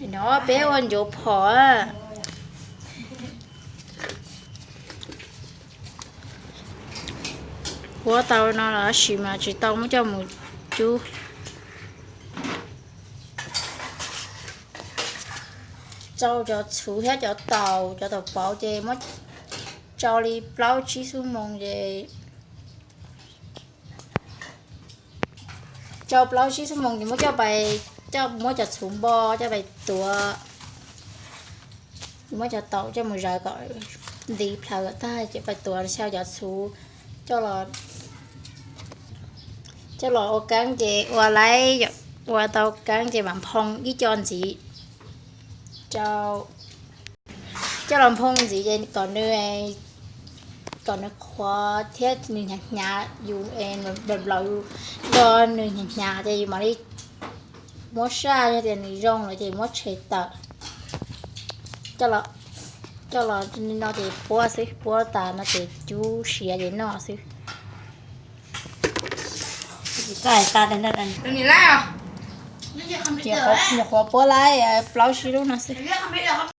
No peb ua ncuav phom. Puab tau no los tab sis mas tsis tau muab coj mus cub. Rau cov txhuv thiab cov taum, cov taum pauv ces muab rau li plaub tsib xuab moos ces, rau plaub tsib xuab moos ces muab coj pais, coj muab cov txhuv npo coj pais tuav, muab cov taum coj mus zaws kom nti plaws kom tag ces pais tuav xyaw cov txhuv coj los, coj los ua keeb ces ua laib, ua tau keeb ces mam nphoo ib co ntxiv rau, coj los nphoo ntxiv ces kom nws, kom nws qhuav thiab nws hnyav hnyav, yus nplaum nplaum yus nrog nws hnyav hnyav ces yus mam li muab saj, yog tias nws zoo lawm ces muab tshem tawm. Coj los li no ces puab xwb, puab tas no ces cub siav ces noj xwb. Nyuam qhuav puab laib plaub tsib lub no xwb.